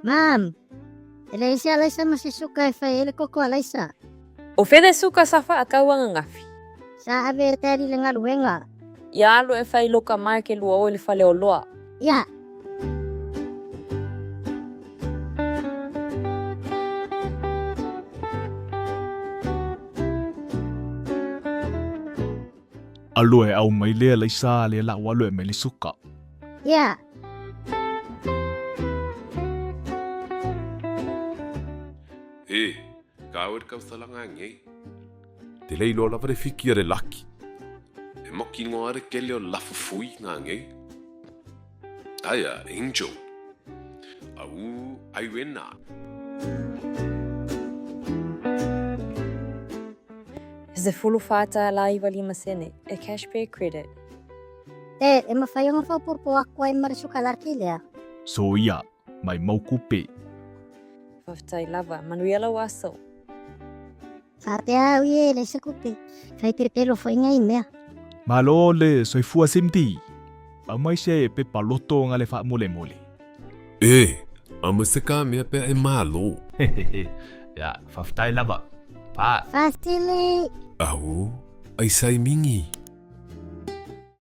Mam, e leai se alaisa ma se suka e fai ai le koko alaisa. O fea le suka sa faatau ananafi? Sa ave e Daddy le galuega. Ia alu e fai loka mai ke lua o i le faleoloa. Ia. Alu e aumai le alaisa lea la ua alu e aumai le suka. Ia. E, ka oe le kausalaga ngei. Te le iloa lava le fiki a le laki. E moki ngoa le kele o lafufui nga ngei. Aia, Angel. Au, ai wena. $14.95 sene e cash pe credit. E, e mafai ona faaopoopo aku ai ma le sukalaki lea. Soia, mai mau kupe. Faafetai lava. Manuia lau aso. Faapea au ia e leai se kupe. Fai pepelo foi ngai mea. Malo le soifua Cindy. Aumai se pepa loto nga le faamolemole. E, aumai se ka mea pea e malo. Ya, faafetai lava. Pa. Fasili! Au, ai sai mingi.